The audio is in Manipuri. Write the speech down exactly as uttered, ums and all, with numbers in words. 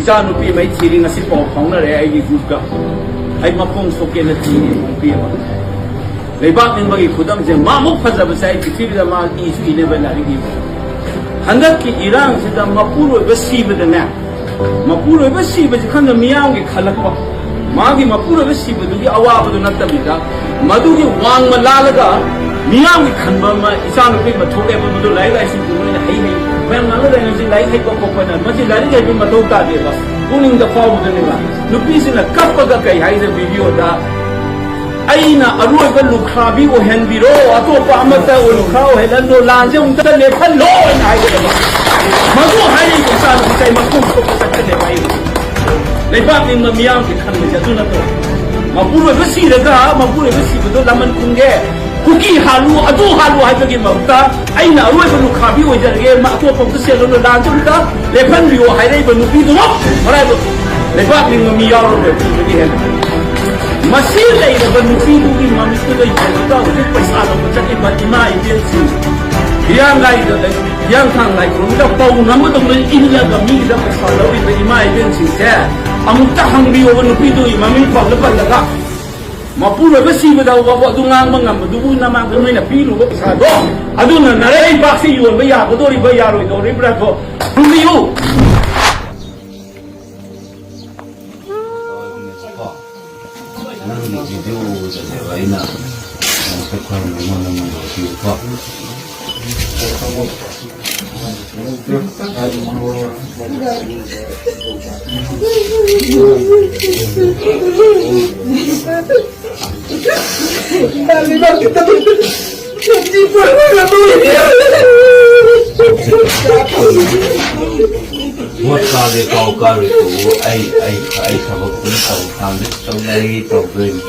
ꯏꯆꯥ ꯅꯨꯄꯤ ꯃꯩ ꯊꯤꯔꯤ, ꯉꯁꯤ ꯄꯥꯎ ꯐꯥꯎꯅꯔꯦ ꯑꯩꯒꯤ ꯒ꯭ꯔꯨꯞꯀ꯫ ꯑꯩ ꯃꯈꯣꯡ ꯁꯣꯛꯀꯦꯅ ꯊꯤꯔꯤ ꯅꯨꯄꯤ ꯑꯃ꯫ ꯂꯩꯕꯥꯛ ꯅꯤꯡꯕꯒꯤ ꯈꯨꯗꯝꯁꯦ, ꯃꯥꯃꯨꯛ ꯐꯖꯕꯁꯦ ꯑꯩ ꯄ꯭ꯔꯤꯊꯤꯕꯤꯗ ꯃꯥ ꯏꯁꯨ ꯏꯅꯦꯕ ꯂꯥꯏꯔꯤꯛ ꯏꯕ꯫ ꯍꯟꯗꯛꯀꯤ ꯏꯔꯥꯡꯁꯤꯗ ꯃꯄꯨꯔꯣꯏꯕ ꯁꯤꯕꯗꯅꯦ, ꯃꯄꯨꯔꯣꯏꯕ ꯁꯤꯕꯁꯤ ꯈꯪꯗ ꯃꯤꯌꯥꯝꯒꯤ ꯈꯜꯂꯛꯄ, ꯃꯥꯒꯤ ꯃꯄꯨꯔꯣꯏꯕ ꯁꯤꯕꯗꯨꯒꯤ ꯑꯋꯥꯕꯗꯨ ꯅꯠꯇꯕꯤꯗ, ꯃꯗꯨꯒꯤ ꯋꯥꯡꯃ ꯂꯥꯜꯂꯒ ꯃꯤꯌꯥꯝꯒꯤ ꯈꯟꯕ ꯑꯃ ꯏꯆꯥꯅꯨꯄꯤ ꯑꯃ ꯊꯣꯛꯂꯛꯑꯦꯕ꯫ ꯃꯗꯨ ꯂꯥꯏꯔꯤꯛ ꯂꯥꯏꯁꯨ ꯂꯣꯏꯅ ꯍꯩ ꯍꯩ꯫ ꯃꯌꯥꯝ ꯉꯥꯡꯅꯗ꯭ꯔꯦ ꯉꯁꯤ ꯂꯥꯏꯔꯤꯛ ꯍꯩꯕ ꯈꯣꯠꯄꯅ, ꯃꯁꯤ ꯂꯥꯏꯔꯤꯛ ꯍꯩꯕꯒꯤ ꯃꯊꯧ ꯇꯥꯗꯦꯕ, ꯄꯨꯛꯅꯤꯡꯗ ꯐꯥꯎꯕꯗꯨꯅꯦꯕ꯫ ꯅꯨꯄꯤꯁꯤꯅ ꯀꯞꯄꯒ ꯀꯩ ꯍꯥꯏꯗ ꯚꯤꯗꯤꯑꯣꯗ, "ꯑꯩꯅ ꯑꯔꯣꯏꯕ ꯂꯨꯈ꯭ꯔꯥꯕꯤ ꯑꯣꯏꯍꯟꯕꯤꯔꯣ, ꯑꯇꯣꯞꯄ ꯑꯃꯠꯇ ꯂꯨꯈ꯭ꯔꯥ ꯑꯣꯏꯍꯜꯂꯅꯨ, ꯂꯥꯟꯁꯦ ꯑꯃꯨꯛꯇ ꯂꯦꯞꯍꯜꯂꯣ" ꯍꯥꯏꯅ ꯍꯥꯏꯒꯗꯕ꯫ ꯃꯗꯨ ꯍꯥꯏꯔꯤꯕ ꯏꯆꯥꯅꯨꯄꯤ ꯃꯈꯣꯡ ꯁꯣꯛꯄ ꯆꯠꯀꯅꯦꯕ ꯑꯩ꯫ ꯂꯩꯕꯥꯛ ꯅꯤꯡꯕ ꯃꯤꯌꯥꯝꯒꯤ ꯈꯟꯕꯁꯦ ꯑꯗꯨ ꯅꯠꯇ꯭ꯔꯣ? ꯃꯄꯨꯔꯣꯏꯕ ꯁꯤꯔꯒ ꯃꯄꯨꯔꯣꯏꯕ ꯁꯤꯕꯗꯣ ꯂꯃꯟ ꯈꯨꯝꯒꯦ, ꯀꯨꯀꯤ ꯍꯥꯠꯂꯨ, ꯑꯗꯨ ꯍꯥꯠꯂꯨ ꯍꯥꯏꯕꯒꯤ ꯃꯍꯨꯠꯇ ꯑꯩꯅ ꯑꯔꯣꯏꯕ ꯂꯨꯈ꯭ꯔꯥꯕꯤ ꯑꯣꯏꯖꯔꯒꯦ, ꯃꯥ ꯑꯇꯣꯞꯄ ꯑꯝꯇ ꯆꯦꯜꯂꯨꯅꯨ, ꯂꯥꯟꯁꯨ ꯑꯝꯇ ꯂꯦꯞꯍꯟꯕꯤꯌꯣ ꯍꯥꯏꯔꯛꯏꯕ ꯅꯨꯄꯤꯗꯨꯃꯛ ꯃꯔꯥꯏꯕꯛ ꯂꯩꯕꯥꯛ ꯅꯤꯡꯕ ꯃꯤ ꯌꯥꯎꯔꯝꯂꯣꯏ ꯄꯤꯕꯒꯤ ꯍꯦꯟꯅ꯫ ꯃꯁꯤ ꯂꯩꯔꯕ ꯅꯨꯄꯤꯗꯨꯒꯤ ꯃꯃꯤꯠꯇꯨꯗ ꯌꯦꯡꯉꯒ ꯍꯧꯖꯤꯛ ꯄꯩꯁꯥ ꯂꯧꯕ ꯆꯠꯂꯤꯕ ꯏꯃꯥ ꯏꯕꯦꯟꯁꯤꯡ, ꯍꯤꯌꯥꯡꯒꯥꯏꯗ ꯂꯩ, ꯍꯤꯌꯥꯡꯊꯥꯡ ꯂꯥꯏꯈꯨꯔꯝꯗ ꯄꯧ ꯅꯝꯒꯗꯧꯅ ꯏꯜꯂꯒ ꯃꯤꯒꯤꯗ ꯄꯩꯁꯥ ꯂꯧꯔꯤꯕ ꯏꯃꯥ ꯏꯕꯦꯟꯁꯤꯡꯁꯦ ꯑꯃꯨꯛꯇ ꯍꯪꯕꯤꯌꯣꯕ, ꯅꯨꯄꯤꯗꯨꯒꯤ ꯃꯃꯤꯡ ꯄꯜꯂ ꯄꯜꯂꯒ꯫ ꯃꯄꯨꯔꯣꯏꯕ ꯁꯤꯕꯗ ꯋꯥꯕ ꯑꯗꯨ ꯉꯥꯡꯕ ꯉꯝꯕꯗꯨꯕꯨ ꯅꯃꯥꯡꯗ ꯅꯣꯏꯅ ꯄꯤꯔꯨꯕ ꯄꯩꯁꯥꯗꯣ, ꯑꯗꯨꯅ ꯅꯔꯩꯕꯥꯛꯁꯤ ꯌꯣꯟꯕ ꯌꯥꯒꯗꯧꯔꯤꯕ꯭ꯔꯥ ꯌꯥꯔꯣꯏꯗꯧꯔꯤꯕ꯭ꯔꯥꯗꯣ ꯈꯪꯕꯤꯌꯨ꯫ ꯅꯪꯒꯤ ꯚꯤꯗꯤꯑꯣꯗꯅꯦꯕ ꯑꯩꯅ ꯃꯁꯛ ꯈꯪꯕ ꯑꯩꯉꯣꯟꯗ ꯅꯝꯕꯤꯌꯨꯀꯣ꯫ ꯚꯣꯠ ꯀꯥꯒꯦ ꯀꯥꯎ ꯀꯥꯔꯣꯏ ꯇꯧ꯫ ꯑꯩ ꯑꯩ ꯑꯩ ꯊꯕꯛ ꯑꯗꯨꯝ ꯇꯧ ꯀꯥꯟꯗ ꯇꯧꯅꯔꯤ ꯇꯧꯗꯣꯏꯅꯤ꯫